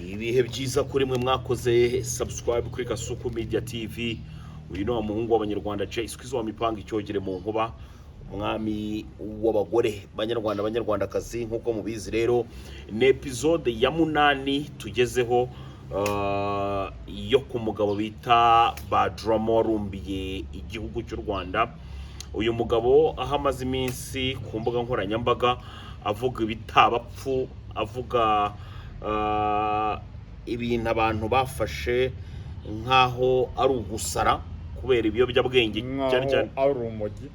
Ibihe byiza kuri mwe mwakoze subscribe kuri Kasuku Media TV. Uyu ni wa muhungu w'Abanyarwanda, Jay Squeeze wa mipanga, icyogere mu nkuba, umwami w'abagore. Banyarwanda, Banyarwandakazi, nk'uko mubizi rero, ni episode ya 8 tugezeho yo ku mugabo bita Badrama warumbiye igihugu cy'u Rwanda. Uyu mugabo aho amaze iminsi ku mbuga nkoranyambaga avuga ibitabapfu, avuga ibintu abantu bafashe nk'aho ari ugusara kubera ibiyobyabwenge cyane cyane Nkaho ari urumogi.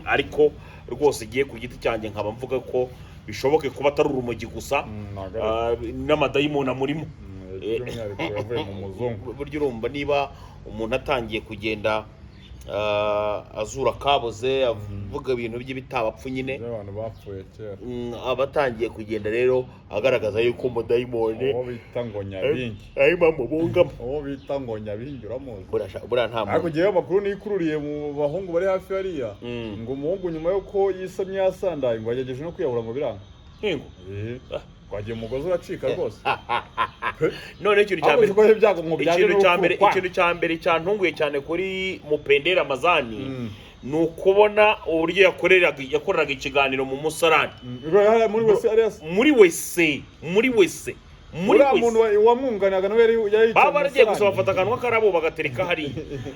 Ariko rwose igiye ku giti cyanjye nkaba mvuga ko bishoboke kuba atari urumogi gusa, Ntabwo ari n'amadayimoni amurimo. By'umwihariko yavuye mu muzungu. Burya urumva niba umuntu atangiye kugenda azura kaboze, avuga ibintu by'ibitabapfu nyine, by'abantu bapfuye kera, aba atangiye kugenda rero agaragaza yuko umudayimoni uwo bita ngo Nyabingi, arimo amubungamo. Uwo bita ngo Nyabingi uramuzi? Buriya nta Ariko muntu ngewe amakuru nikururiye mu bahungu bari hafi hariya, ngo umuhungu nyuma y'uko yisamye yasandaye, ngo yagerageje no kwiyahura ngo biranga. Yego. Twagiye umugozi uracika rwose. None ikintu cya ahubwo mbere ko ibyago ngo byaje ikintu cya mbere n'urupfu ikintu cya mbere cyantunguye cyane kuri Mupendera Mazani ni ukubona uburyo yakoreraga ikiganiro mu musarani. Hariya muri WC hariya se? Muri WC, muri WC, muri Uriya muntu WC. Wamwunganiraga nawe yari yicaye Baba mu baragiye gusa musarani. bafata akantu k'akarabo bagatereka hariya.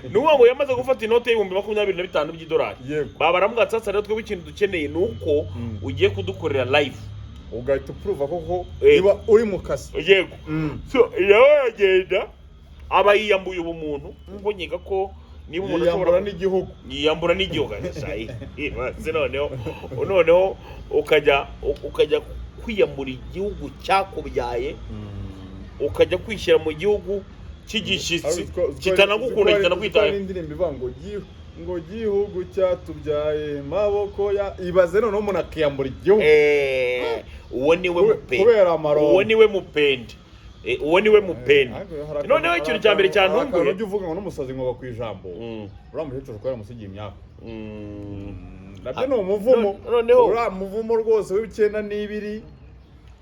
Ni ukuvuga ngo yamaze gufata inote y'ibihumbi 25 by'idolari. Baba baramubwira ati: "Sasa rero twebwe ikintu dukeneye ni uko ugiye kudukorera live, ugahita upuruva koko niba uri mu kazi." Yego. So yawe yagenda aba yiyambuye ubumuntu, kuko nkeka ko niba umuntu yiyambura ashobora n'igihugu. Yiyambura n'igihugu. Shayi, noneho ukajya kwiyambura igihugu cyakubyaye, ukajya kwishyira mu gihugu cy'igishyitsi kitanagukunda, kitanakwitayeho. N'indirimbo ivuga ngo ngo gihugu cyatubyaye maboko ya, ibaze noneho umuntu akiyambura igihugu Uwo niwe mupende. Kubera amaronko. Uwo niwe mupende. Uwo niwe mupende. Noneho ikintu cya mbere cyantunguye ujya uvuga ngo n'umusazi ngo ku ijambo, uriya mukecuru ko yaramusigiye imyaka, nabyo ni umuvumo. Noneho uriya muvumo rwose w'icyenda n'ibiri,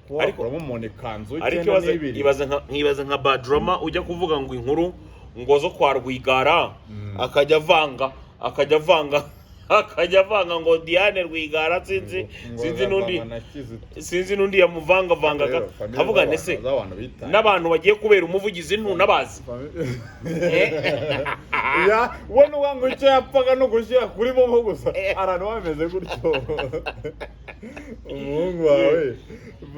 wakuramo umuntu ikanzu ariko w'icyenda ibaze n'ibiri. Ibaze nka nkibaza nka Badrama ujya kuvuga ngo inkuru ngo zo kwa Rwigara, akajya avanga ngo Diane Rwigara, sinzi Ngo sinzi n'undi azavanga na Kizito. Sinzi n'undi yamuvangavangaga. Rero, famille Nkavuga ndetse z'abantu bitaye. N'abantu bagiye kubera umuvugizi ntunabazi. Ya we nuwa ngo icyo yapfaga no gushyira kuri momo gusa, abantu bameze gutyo. Umuhungu wawe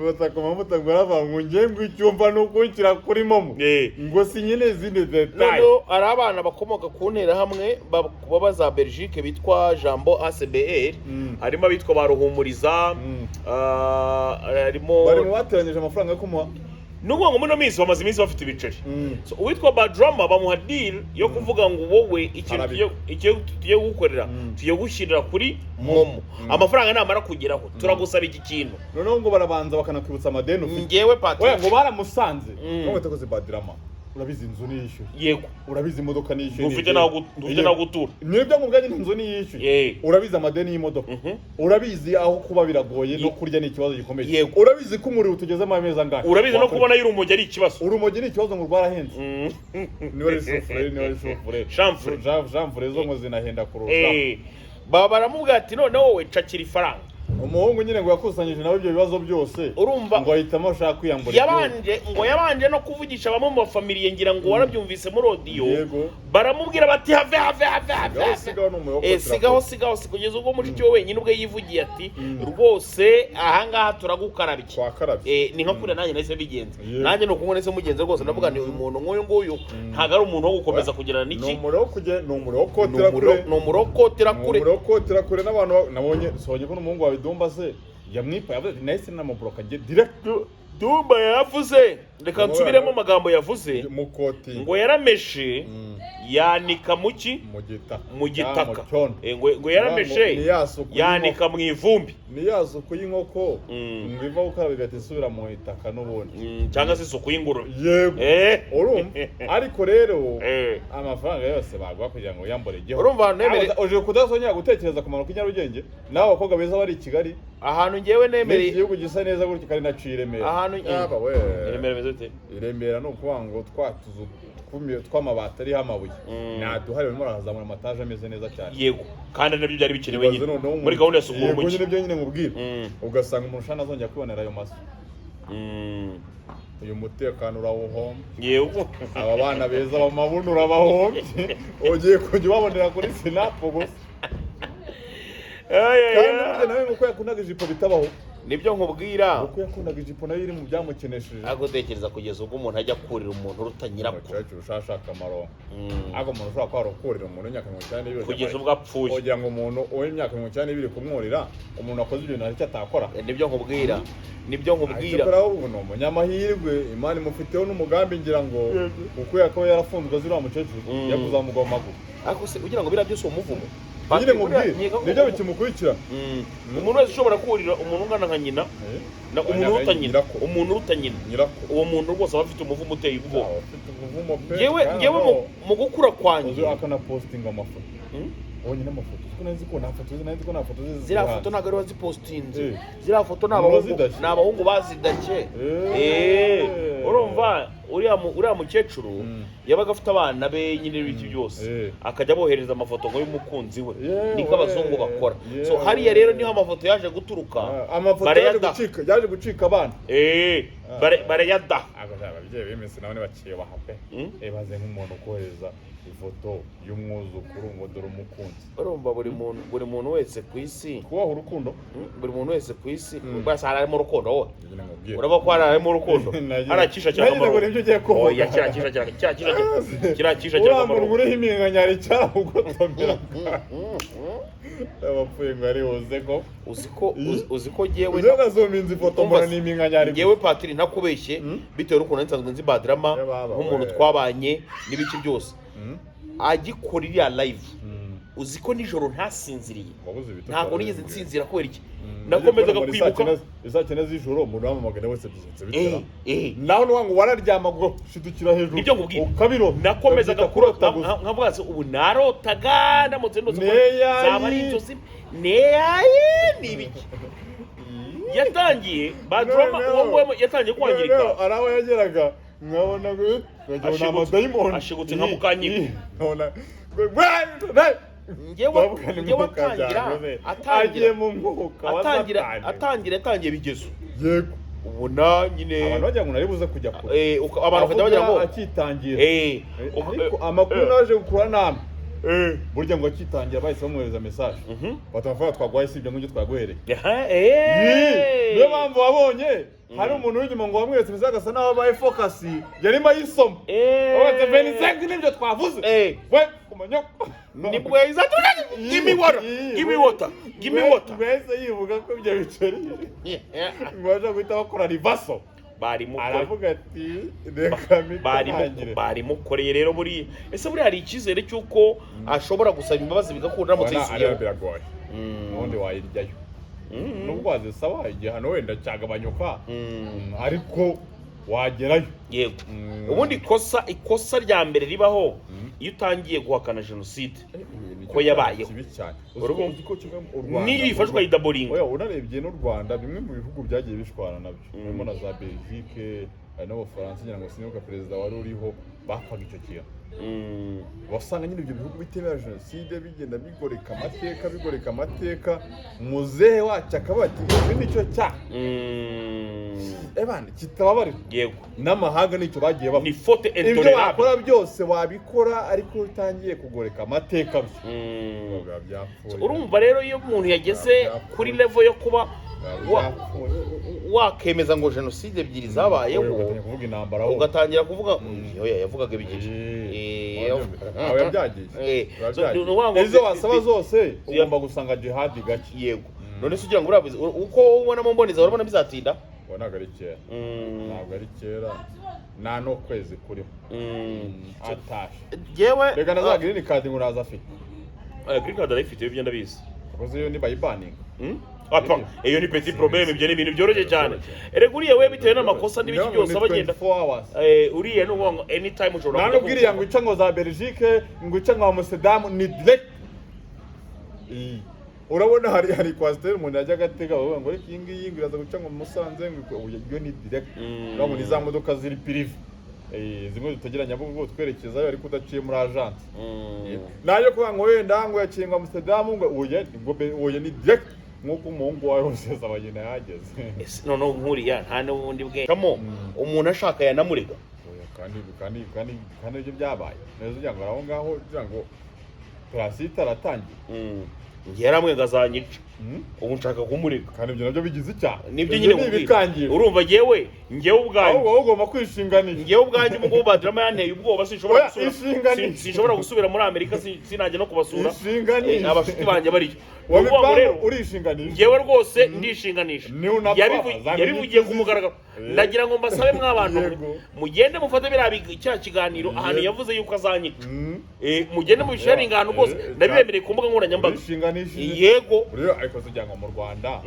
bata ku mavuta ngo aravuga ngo ngiye ngo icyumva ni ukunshyira kuri momo, ngo si nyine izindi détails. Noneho hari abana bakomoka ku Nterahamwe baba za Belgique bitwa Jambo ACBR, harimo abitwa ba Ruhumuriza, harimo Bari mu bateranyije amafaranga yo kumuha. Ni ukuvuga ngo muri ino minsi bamaze iminsi bafite ibiceri. So, uwitwa Badrama bamuha deal yo kuvuga ngo wowe ikintu Arabika. tugiye tugiye gukorera, tugiye gushyirira kuri momo, amafaranga namara kugeraho turagusaba iki kintu. Noneho ngo barabanza bakanakwibutsa amadeni ufite. Ngewe Oya, Patrick ngo baramusanze, ngo takoze Badrama, urabizi inzu niyishyuye, urabizi imodoka niyishyuye, ntufite naho ntufite naho gutura. Nibyo ngo ubwanjye inzu niyishyuye, urabizi amadeni y'imodoka, urabizi aho kuba biragoye, no kurya ni ikibazo gikomeye, urabizi ko umuriro utugezemo amezi angahe, urabizi no kubona y'urumogi ari ikibazo. Urumogi ni ikibazo, ngo rwarahenze, niba ari shufure, niba ari shufure. Chanvre. Chanvre zo ngo zinahenda kurusha. Baba baramubwira ati: "Noneho wowe cakira ifaranga." Umuhungu nyine ngo yakusanyije nawe ibyo bibazo byose, Urumva ngo ahitamo ashaka kwiyambura igihugu. Yabanje no kuvugisha bamwe mu bafamiliye, ngira ngo warabyumvise muri audio. Yego. Baramubwira bati: "Have, have, have, have, Sigaho, have." sigaho, ni umuyoboro. Sigaho, sigaho, kugeza ubwo mushiki we wenyine ubwe yivugiye ati: "Rwose ahangaha turagukarabye." Twakarabye. Ni nka kuriya nanjye nahise bigenza. Yego. Nanjye ni ukumwe nahise mugenza rwose, ndavuga ni uyu muntu nk'uyu nguyu ntabwo ari umuntu wo gukomeza kugirana Ni n'iki. umuriro wo kujya, ni umuriro wo Ni kotera kure. Ni umuriro wo kotera Ni kure. umuriro wo kotera kure n'abantu nabonye sobonye ko n'umuhungu wawe Dumba se yamwipa, yavuze ati nahise namuboroka njye direct. Dumba yavuze, reka nsubiremo amagambo yavuze, Mukoti. ngo yarameshe yanika mu ki? Mu gitaka. Mu gitaka. Mu cyondo. Ngo yarameshe Ni ya suku yanika mu ivumbi. Ni ya suku y'inkoko ngo iva gukaraba igahita isubira mu itaka n'ubundi. Cyangwa se isuku y'ingurube. Yego. Urumva ariko rero amafaranga yose baguha kugira ngo wiyambure igihugu. Urumva ahantu Uje kudasongera gutekereza kumanuka i Nyarugenge n'abo bakobwa beza bari i Kigali ahantu ngewe n'iki nemereye gihugu gisa neza gutya kandi naciye i Remera. Ahantu Yaba we. I Remera bimeze. bite? I Remera ni ukuvuga ngo twa tuzu tw'amabati ariho amabuye naduhari, barimo barazamura amataje ameze neza cyane. Yego, kandi nabyo byari bikenewe Ibaze nyine noneho muri gahunda ya sukura Yego, umujyi. Nyine byo nyine nkubwira, ugasanga umuntu ushana azongera kwibonera ayo mazu. Uyu mutekano urawuhomba. Aba bana beza bamabuno urabahombye, ugiye kujya ubabonera kuri Snap gusa. Ay, ay, Kandi ay. burya nawe ngo uko yakundaga ijipo bitabaho. Nibyo nkubwira. Uko yakundaga ijipo nayo iri mu byamukenesheje. Ariko utekereza kugeza ubwo umuntu ajya kurira umuntu uruta nyirakuru. Umukecuru ushaka amaronko. Ariko umuntu ushobora kuba warakurira umuntu w'imyaka 92 Kugeza ubwo apfuye. Kugira ngo umuntu w'imyaka 92 kumwurira umuntu wakoze ibintu hari icyo atakora. Nibyo nkubwira, nibyo nkubwira. Cyakora ahubwo ni umunyamahirwe, Imana imufiteho n'umugambi, ngira ngo kuko yakaba yarafunzwe azira wa mukecuru yakuzamugwa mu maguru. Ariko se ugira ngo biriya byose uwo muvumo Nyine Buriya nkubwire, nkeka ko nibyo bikimukurikira. Umuntu wese ushobora kurira umuntu ungana nka nyina na umuntu uruta nyina, Nyirakuru. umuntu uruta nyina, Nyirakuru. uwo muntu rwose aba afite umuvumo uteye ubwoba. Ufite umuvumo pe. Ngewe Kandi ngewe mu gukura kwanjye uzi akanapostinga amafoto. Ubonye n'amafoto, kuko nari nzi ko nta foto ze, nari nzi ko nta foto ze ziri Ziriya hanze. foto ntabwo ari wazipostinze. Eh. Ziriya foto ni Umuntu abahungu wazidashye. ni abahungu bazidashye. Eh. Eh, urumva uriya mukecuru yabaga afite abana be nyine n'ibiki byose, Eh. akajya abohereza amafoto ngo y'umukunzi we. Yewe. Niko abazungu bakora. So Yewe. hariya rero niho amafoto yaje guturuka. Ah, amafoto yaje Barayada. gucika, yaje gucika abana. Eh, Ah. barayada. Aba ababyeyi b'iminsi nabo ntibakiyubaha pe. Ibaze nk'umuntu kohereza ifoto y'umwuzukuru ngo dore umukunzi. Urumva buri muntu wese ku isi, Kubaha urukundo. Buri muntu wese ku isi bwese harimo urukundo wowe. Nyine nkubwire. Urabona ko harimo urukundo. Hariya kisha cyangwa Nagize ngo nibyo ugiye kuvuga. Oya, kiriya kisha cyangwa kiriya kisha cyangwa Uriya muntu uriho iminkanyari cyaramugotomera, abapfuye ngo arihuze ko Uzi ko jyewe uzi nazuminze ifoto Umva mbona se, ni iminkanyari. Njyewe Patiri, ntakubeshye, bitewe n'ukuntu nsanzwe nzi Badrama Ya baba nk'umuntu we. twabanye n'ibiki byose, agikora iriya live, uzi ko nijoro ntasinziriye? Wabuze ibitotsi. Ntabwo nigeze nsinzira. Kubera iki? Nakomezaga Muri kwibuka. Saa cyenda z'ijoro umuntu wamamagana wese byigenze bitera. Eh, eh. Nawe nuwa ngo wararyama ngo shidukira hejuru. Nibyo nkubwira. Ukabirota. Nakomezaga Ukabyita kurota gusa. nkavuga ati ubu narotaga, ndamutse ndose ko Neyayi. zaba ari inzozi, neyayi ni ibiki? Yatangiye Badrama Noneho- uwo nguwo yatangiye kwangirika. Noneho hari aho yageraga nkabona ngo nkagira ngo ni amadayimoni. Ashigutse nka Mukanyiko. Nkabona Njyewe Bavuga ni njyewe mwuka atangira byangoze. atangira Agiye mu mwuka wa atangira Satani. atangira yatangiye bigezo ubona nyine Abantu bagira ngo nari buze kujya kure. Eh, abantu bakajya bagira ngo Avuga akitangira. Ariko amakuru naje gukura namwe, burya ngo akitangira bahise bamwohereza message, bati amafaranga twaguhaye si ibyo ngibyo twaguhereye. Aha, eh. Niyo mpamvu wabonye hari umuntu w'inyuma ngo wamweretse message agasa naho abaye focus, yarimo ayisoma. Bati 25 nibyo twavuze. We kumanyoko. Nibwo yahise ati give me water, give me water, give me water. Wese yivuga ko ibyo biceri ngo baje guhita bakora rivaso. Aravuga ati reka mitangire. Barimukoreye rero. Buriya ese buriya hari icyizere cy'uko ashobora gusaba imbabazi bigakunda aramutse Ubona ariyo yisubiyeho? biragoye. Ubundi wayiryayo nubwo wazisaba igihano wenda cyagabanyuka, ariko wagerayo. Yego. Ubundi ikosa rya mbere ribaho iyo utangiye guhakana jenoside ko yabayeho. Kibi cyane. Urumva? Uzi ko kimwe u Rwanda Niyo uyifashe ukayidaboringa. Oya, unarebye n'u Rwanda, bimwe mu bihugu byagiye bishwana nabyo harimo na za Belgique, hari n'Abafaransa, ngira ngo sinibuka perezida wari uriho, bapfaga icyo kintu. Wasanga nyine ibyo bihugu bitemera jenoside bigenda bigoreka amateka, bigoreka amateka, muzehe wacu akaba ati iki nicyo cyaha ebana kitababarira. N'amahanga nicyo bagiye bapfa. Ni faute Ibyo intolérable. wakora byose wabikora, ariko iyo utangiye kugoreka amateka byo biba byapfuye. Urumva rero iyo umuntu yageze Byapfuye. kuri level yo kuba Biba byapfuye. wakemeza ngo jenoside ebyiri zabayeho, Ugatangira kuvuga intambara aho. Ugatangira kuvuga, oya, yavugaga ebyiri. Aho yabyagiye. So, ni ukuvuga ngo Izo wasaba zose ugomba gusanga jihadi gake. Yego. None se ugira ngo uriya uko ubona mu mboni zawe, urabona bizatinda? Ngo ntabwo ari kera, ntabwo ari kera, nta n'ukwezi kurimo atashe. Yewe. Reka na za green card ngo uraza afite. Green card arayifite, ibyo ndabizi. Kuko iyo nibayibaninga. Apa, iyo ni petit problème, ibyo ni ibintu byoroshye cyane. Erega uriya we bitewe n'amakosa n'ibiki byose aba agenda 24 hours. Uriya ni ukuvuga ngo anytime ushobora Nta kujya nubwo iriya ngo ica ngo za Belgique, ngo ica ngo Amsterdam, ni direct. Urabona hari coaster umuntu yajyaga atega, bavuga ngo ariko iyi ngiyi ngo iraza guca ngo mu Musanze, ngo iyo ni direct. Urabona ni za modoka ziri privé, zimwe dutegera Nyabugogo twerekezayo ariko udaciye muri agence. Nayo kuvuga ngo wenda ngo yaciye ngo Amsterdam, ngo oya, ngo oya, ni direct nk'uko umuhungu wawe Rusesabagina yahageze. Ese noneho nkuriya nta n'ubundi bwenge kamo umuntu ashaka yanamurega? Oya, kandi ibyo byabaye neza ugira ngo aho ngaho ugira ngo operation itaratangiye. Njye yaramwe ngo azanyica. Ubu nshaka kumurega. Kandi ibyo nabyo bigize icyaha. Nibyo Ibyo nyine ni nkubwira. ibikangisho. Urumva njyewe ubwanjye Ahubwo wowe ugomba kwishinganisha. Njyewe ubwanjye ubwo Badrama yanteye ubwoba, sinshobora Oya, gusubira ishinganisha. Sinshobora gusubira muri Amerika, sinajya no kubasura. Ishinganisha. Abashuti banjye bariyo. Ni ukuvuga ngo rero Wa mipango, urishinganisha. Njyewe rwose ndishinganisha. Ni unapfa, bazamenya Yabivugiye icyo ku mugaragaro. uzize. Ndagira ngo mbasabe mw'abantu mwe, mugende mufate biriya cya kiganiro ahantu yavuze yuko azanyica. Mugende mubisharinga ahantu rwose. Ndabibemereye ku mbuga nkoranyambaga. Urishinganishije. Yego. Rero ariko tugira ngo mu Rwanda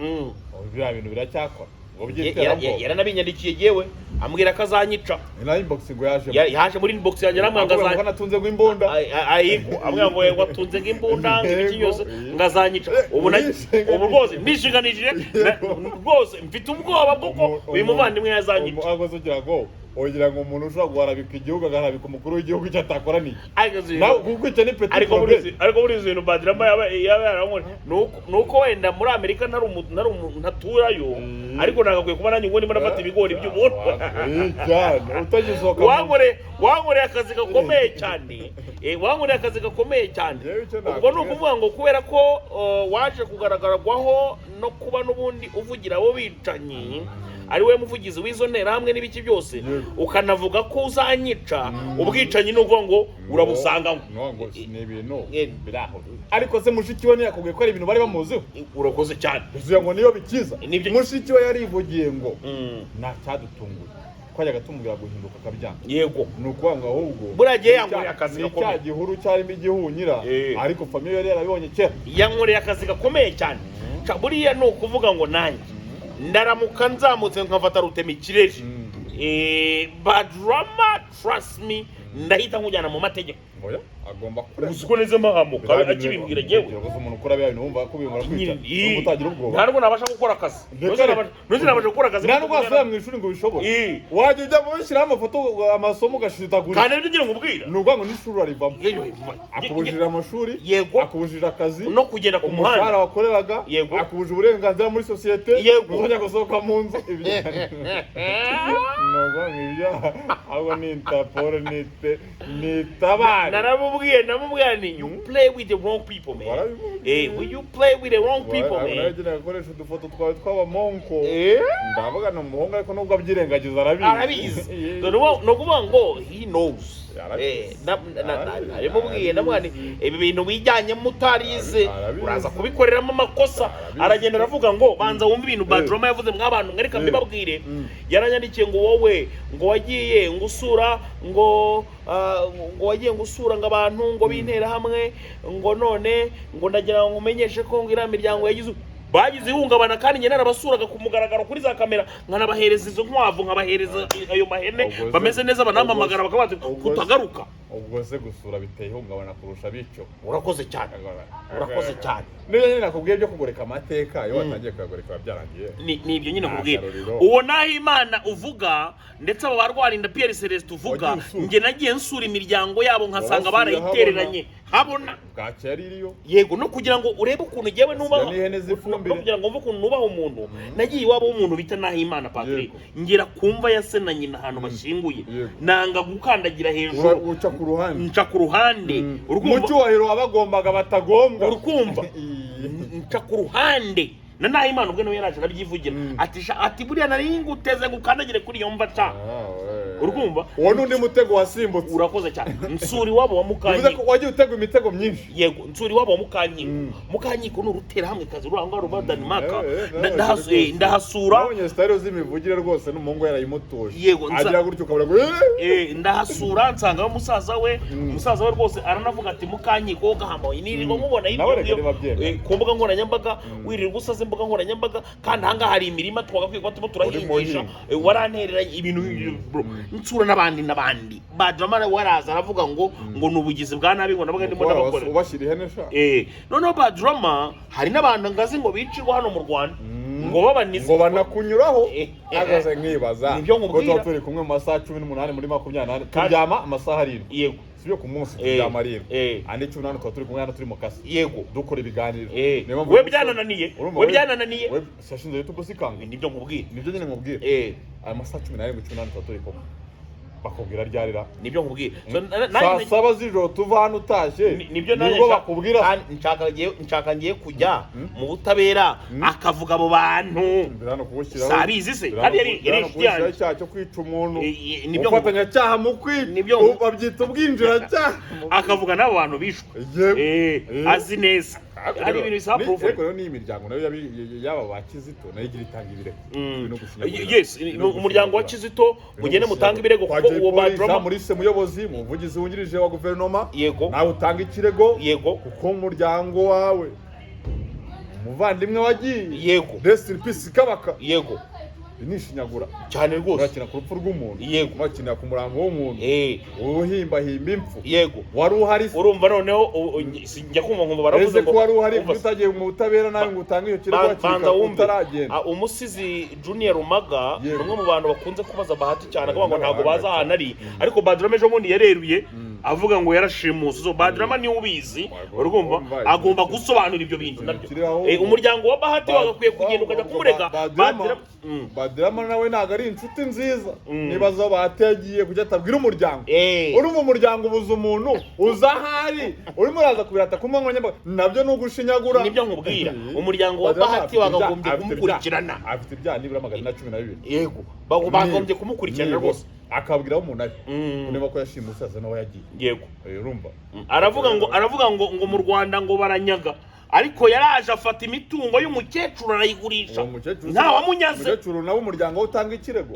biriya bintu biracyakora ngo by'iterabwoba? Yaranabinyandikiye yewe, ambwira ko azanyica. Ni na inbox ngo yaje? Yaje muri inbox yanjye, arambwira ngo Akubwira ngo azanyica. natunze ngo imbunda. Ayiko ambwira ngo watunze nk'imbunda, ngo iki yose, ngo azanyica. Urishinganisha. Ubu rwose ndishinganishije rwose, mfite ubwoba bw'uko uyu muvandimwe yazanyica. Ahubwo se ugira ngo umuntu ushobora guharabika igihugu, agaharabika umukuru w'igihugu, icyo atakora ni iki? Nawe kuko icyo ni petit Ariko muri problème. Ariko muri izi bintu Badrama yaba yarankoreye, nuko wenda muri Amerika ntari ntaturayo, ariko nagakwiye kuba nanjye ngo ndimo nafata ibigori by'ubuntu. Cyane utagisohoka Wankoreye akazi gakomeye cyane. Wankoreye akazi gakomeye cyane. Yewe, icyo Ubwo ni nakubwira. ukuvuga ngo kubera ko waje kugaragarwaho no kuba n'ubundi uvugira abo bicanyi, ari we muvugizi w'izo nterahamwe n'ibiki byose, ukanavuga ko uzanyica, ubwicanyi ni ukuvuga ngo urabusangamo. No, ngo ni ibintu biri aho. Ariko se mushiki we ntiyakubwiye ko ari ibintu bari bamuziho? Urakoze cyane. Uzuye ngo niyo bikiza. Nibyo. Mushiki we yarivugiye ngo nta cyadutunguye, twajyaga tumubwira guhinduka akabyanga. Ni ukuvuga ngo ahubwo Buriya gihe yankoreye akazi ni gakomeye. cya gihuru cyarimo igihunyira, ariko famille yari yarabibonye kera. Yankoreye akazi gakomeye cyane. Buriya ni ukuvuga ngo nanjye ndaramuka nzamutse nkafata rutema ikirere, Badrama, trust me, ndahita nkujyana mu mategeko. Oya, agomba kureka. Uzi ko neze mpahamuka akibimbwira yewe. Gusa umuntu ukora biriya bintu wumva ko bimara kwica, wumva utagira ubwoba? Ntabwo nabasha gukora akazi. Ndetse Ntuzi nabasha gukora akazi. Nta nubwo wasubira mu ishuri ngo ubishobore. Wajya ujya mushyiraho amafoto, amasomo ugashitagurika. Kandi nibyo ngira ngo ubwira. Ni ukuvuga ngo n'ishuri urarivamo, akubujije amashuri, akubujije akazi, no kugenda ku umushahara muhanda. wakoreraga, akubujije uburenganzira muri sosiyete, ntuzajya gusohoka mu nzu. Ibyo ni ukuvuga ngo ibyo ahubwo ni Interpol nitabare. Naramubwiye, namubwiye ni "You play with the wrong people, man." Warabimubwiye. When you play with the wrong people, man. Nawe agakoresha udufoto twawe tw'abamonko. Ndavuga ni umuhungu, ariko nubwo abyirengagiza arabizi. Arabizi. Ni ukuvuga ngo he knows. Arabizi. Arabizi. Narimubwiye, namubwiye nti, ibi bintu wijyanyemo utarize, Arabizi. uraza kubikoreramo amakosa. Arabizi. Aragenda aravuga ngo banza wumve ibintu Badrama yavuze mw'abantu mwereka mbibabwire. Yaranyandikiye ngo wowe ngo wagiye ngo usura ngo ngo wagiye ngo usura ngo abantu ngo b'intera hamwe, ngo none ngo ndagira ngo nkumenyeshe ko ngo iriya miryango bagize ihungabana, kandi njye narabasuraga ku mugaragaro kuri za kamera, nkanabahereza izo nkwavu, nkabahereza ayo mahene, bameze neza, banampamagara bakaba bati kutagaruka. Ubwo se gusura biteye ihungabana kurusha bityo? Urakoze cyane, urakoze cyane. Niyo nyine nakubwiye byo kugoreka amateka, iyo watangiye kuyagoreka biba byarangiye. Ni ibyo nyine Nta nkubwira. karorero. Uwo Nahimana uvuga, ndetse abo barwarinda Pierre Celestin uvuga, Wagiye usura. njye nagiye nsura imiryango yabo nkasanga Wabasuye? barayitereranye habona. Bwacya yari iriyo. Yego, no kugira ngo urebe ukuntu njyewe nubaha n'ihene z'ifumbire. no kugira ngo mve ukuntu nubaha umuntu, nagiye iwabo w'umuntu bita Nahimana Patrick, ngera kumva ya se na nyina ahantu bashyinguye, nanga gukandagira hejuru. Uca ku ruhande. Nca ku ruhande. Mu Urukumva? cyubahiro wabagombaga batagombwa. Urukumva, nca ku ruhande. Na Nahimana ubwe nawe yaraje arabyivugira, ati sha, ati buriya nari nguteze ngo ukandagire kuri iyo mva ca. Urukumva? Uwo n'undi mutego wasimbutse. Urakoze cyane. Nsura iwabo wa Bivuze Mukanyiko. ko wagiye utega imitego myinshi. Yego, nsura iwabo wa Mukanyiko. Mukanyiko ni uruterahamwe kazi ruri aho ngaho ruba Denmark. Ndahasura. Nabonye style z'imivugire rwose n'umuhungu yarayimutuje. Agira gutyo ukabona ngo Ndahasura nsangayo musaza we. Umusaza we rwose aranavuga ati Mukanyiko gahambaye nirirwa nkubona hirya Nawe reka ngiyo, niba abyemera. ku mbuga nkoranyambaga, wirirwa usaza imbuga nkoranyambaga, kandi ahangaha hari imirima twagakwiye kuba turimo turahingisha. Urimo uhinga. Warantereranye ibintu, bro. Nsura n'abandi n'abandi. Badrama waraza aravuga ngo ni ubugizi bwa nabi, ngo nabaga ndimo ndabakora. Ubashyira ihene sha. Noneho Badrama, hari n'abantu ngazi ngo bicirwa hano mu Rwanda, ngo babanize. Ngo banakunyuraho. Eh. Ahagaze nkibaza Nibyo ko nkubwira. tuba turi kumwe mu masaha 18 muri 24, turyama amasaha 7. Sibyo? Ku munsi turyama 7. Andi 18 tuba turi kumwe hano, turi mu kazi, dukora ibiganiro. Niyo mpamvu We byanananiye. Urumva We byanananiye. We yashinze YouTube sikanga. Nibyo nkubwira. Nibyo nyine nkubwira. Aya masaha 17, 18 tuba turi kumwe, bakubwira ryarira. Nibyo nkubwira. So, Saa 7 z'ijoro tuva hano utashye. Nibyo nanjye Nibwo bakubwira. Kandi nshaka ngiye kujya mu butabera, akavuga abo bantu. Mbere hano kuwushyiraho. Sabizi se? Mbere Kandi hano yari mbere hano inshuti yanjye. kuwushyiraho icyaha cyo kwica umuntu. Nibyo. Ubufatanyacyaha mu kwica. Nibyo. Babyita ubwinjiracyaha. Akavuga n'abo bantu bishwe. Yego. Azi neza hari ibintu bisaba proof. Ariko rero n'iyi miryango nayo y'aba ba Kizito nayo igira itanga ibirego. No gushinyagurira. Yes. No Umuryango wa gushinyagura. Kizito, mugende mutange ibirego, Kwa kuko Jay uwo Polly, Badrama Jean Maurice Muyobozi, umuvugizi wungirije wa guverinoma, Yego. nawe utanga ikirego, Yego. kuko umuryango wawe, umuvandimwe wagiye, rest in peace Kabaka. Ibi ni ishinyagura. Cyane rwose. Urakina ku rupfu rw'umuntu, urakina ku murambo w'umuntu, uhimbahimba impfu. Wari uhari se? Urumva noneho njya kumva nkumva baravuze Ese ngo ko wari uhari, umva kuko utagiye mu butabera nawe ngo utange icyo kirego hakiri banza kare, wumve. utaragenda? Umusizi Junior Rumaga ni umwe mu bantu bakunze kubaza Bahati cyane, akavuga ngo ntabwo bazi N'abahanga ahantu ari, ariko Badrama ejo bundi yareruye avuga ngo yarashimuse. So Badrama niwe ubizi. Urumva, agomba gusobanura ibyo bintu nabyo. Kiri aho. Umuryango wa Bahati wagakwiye kugenda ukajya kumurega. Badrama nawe ntabwo ari inshuti nziza. Nibaza aho Bahati yagiye kujya atabwira umuryango. Urumva umuryango ubuza umuntu uza ahari, urimo uraza kubirata ku manywa nyamara nabyo ni ugushinyagura. Nibyo nkubwira. Umuryango wa Badrama Bahati afite ibyaha- wakagombye afite kumukurikirana. Afite ibyaha nibura 412. Yego, bagombye kumukurikirana rwose. Akabwira aho umuntu ari, niba ko yashimuse aza nawe yagiye. Urumva. Aravuga ngo mu Rwanda ngo baranyaga, ariko yaraje afata imitungo y'umukecuru arayigurisha. Uwo mukecuru Nta wamunyaze. Umukecuru nawe umuryango we utanga ikirego.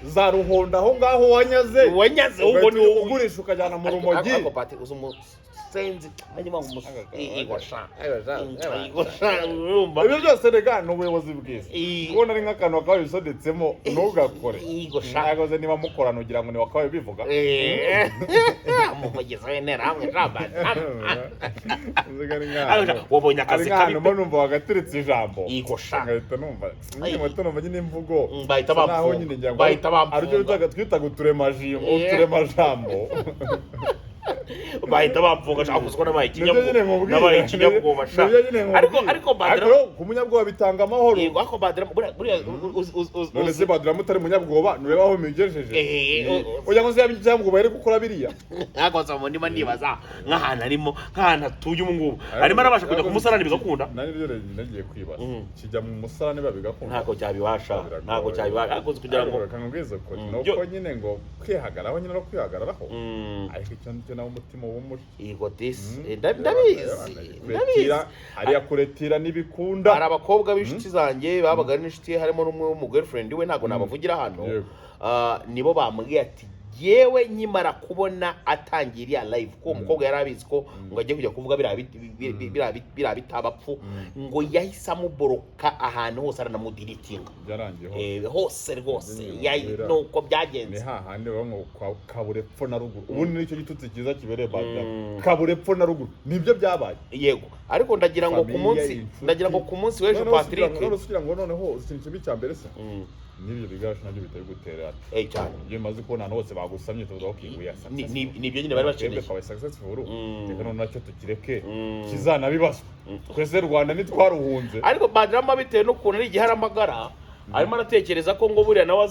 Za Ruhondo aho ngaho wanyaze. Wanyaze, ahubwo ni wowe. Ugurisha ukajyana mu rumogi. Ariko Pati, uzi umusenzi nanjye banga igwa sha, igwa sha, urumva. Ibyo byose rega ni ubuyobozi bwiza. Kubona ari nk'akantu bakaba babisodetsemo, ntugakore. Yego sha. Ntagoze niba mukorana ugira ngo ni wakabaye bivuga. Umuvugizi w'interahamwe Jean. Uzi ari nk'ahantu, Wabonye ari akazi nk'ahantu kabi mba numva wagateretse ijambo, Yego sha. ngahita numva nyine muto, numva nyine imvugo Bahita bisa naho bamfunga. nyine ngira ngo Bahita bamfunga. aribyo twitaga uturemajambo, uturemajambo. Bahita bamfunga sha, gusa ko nabaye Nibyo nyine ikinyabwoba, nkubwira. nabaye ikinyabwoba sha. Nibyo nyine nkubwira. Ariko Badra Ariko ku munyabwoba bitanga amahoro. Yego, ariko Badra buriya None se Badra mutari munyabwoba, nureba aho migejeje? Oya, ngo se yaba ikinyabwoba yari gukora biriya? Ariko nsaba ndimo nibaza nk'ahantu arimo, nk'ahantu atuye ubu ngubu, arimo arabasha kujya ku musarani bigakunda? Nari byo nagiye kwibaza, kijya mu musarani biba bigakunda? Ntabwo cyabibasha. Biragoye. Ntabwo cyabibasha, ariko kugira ngo Ariko reka nkubwize ukuri, ni uko nyine ngo kwihagararaho nyine no kwihagararaho, ariko icyo nicyo nawe umutima w'umuco. Yego disi. Ndabizi, ndabizi. Hariya kuretira ntibikunda. Hari abakobwa b'inshuti zanjye babaga ari n'inshuti ye, harimo n'umwe w'umugirlfriend we, ntabwo nabavugira hano. Nibo bambwiye ati yewe, nkimara kubona atangiye iriya live, ko uwo mukobwa yari abizi ko ngo agiye kujya kuvuga biriya bitabapfu, ngo yahise amuboroka ahantu hose, aranamudiritinga. Byarangiye hose. Hose rwose. Nyine mubwira. Nuko Ni byagenze. hahandi baba ngo kwa kaburepfo na ruguru, ubundi nicyo gitutsi cyiza kibereye Badra, kaburepfo na ruguru, nibyo byabaye. Yego, ariko ndagira ngo ku Famille, munsi inshuti. ndagira ngo ku munsi w'ejo, Noneho Patrick. Noneho kugira ngo noneho uzi ikintu kibi cya mbere se, n'ibyo bigarasha nabyo bitari gutera. Cyane. Iyo umaze kubona ahantu hose bagusamye, tuvuga ko kinguye. Nibyo nyine bari bakeneye. Twabaye successful, reka none nacyo tukireke, kizanabibazwa twese. Rwanda ntitwaruhunze. Ariko Badrama, bitewe n'ukuntu ari igiharamagara, arimo aratekereza ko ngo buriya nawe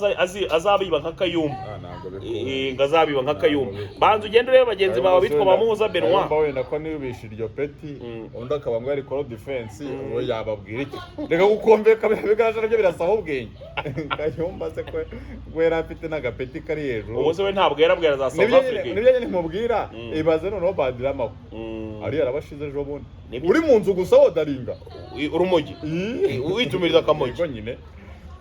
azabiba nka Kayumba. Ah, ntabwo bikunda. Ngo azabiba nka Kayumba. Ntabwo bikunda. Banza ugende urebe bagenzi bawe bitwa ba Muhuza Benoit. Kayumba wenda ko niyubisha iryo peti, undi akaba ngo yari koro defense, ubwo yababwira iki? Reka gukombeka bigaragara nabyo birasaba ubwenge. Kayumba se ko ko yari afite n'agapeti kari hejuru? Ubu se we ntabwo yarabwira za South Nibyo nyine, Africa. nibyo nyine nkubwira. Ibaze noneho Badrama ari yarabashize ejo bundi, Nibyo. uri mu nzu gusa wodaringa Urumogi, witumiriza akamogi. Yego nyine,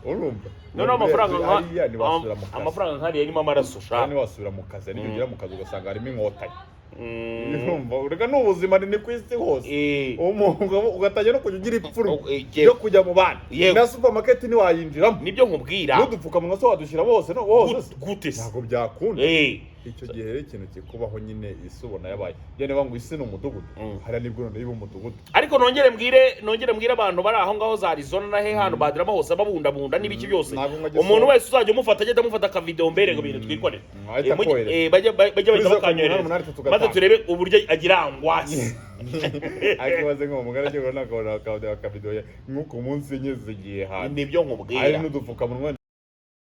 urumva. Noneho amafaranga nka Hariya ntiwasubira mu kazi. Amafaranga nkariya arimo amaraso sha. Hariya ntiwasubira mu kazi, niyo ugera mu kazi ugasanga harimo inkotanyi. Urumva, ureka ni ubuzima, ni ku isi hose. Umuntu ugatangira no kujya ugira ipfunwe Oh, yego. ryo kujya mu bandi. Yego. Na supermarket ntiwayinjiramo. Nibyo nkubwira. N'udupfukamunwa se wadushyira bose no hose se? Gute se? Ntabwo byakunda. Icyo gihe rero ikintu kikubaho nyine, isi ubona yabaye njye niba ngo isi ni umudugudu, hariya nibwo noneho iba umudugudu. Ariko nongere mbwire abantu bari aho ngaho za Arizona na he hantu badirama hose, babundabunda n'ibiki byose, Ntabwo ngo umuntu wese uzajya umufata agenda amufata akavideo mbere ngo ibintu twikorere. Ahita akohereza. Bajye bahita Kuri 0,8 bakanyohereza 8 3 maze 5. turebe uburyo agira angoisse. Ariko ibaze nko mu mugari agiye kubona akavidewo nk'uko munsi nyine zigiye hanze Nibyo nkubwira. hari n'udupfukamunwa.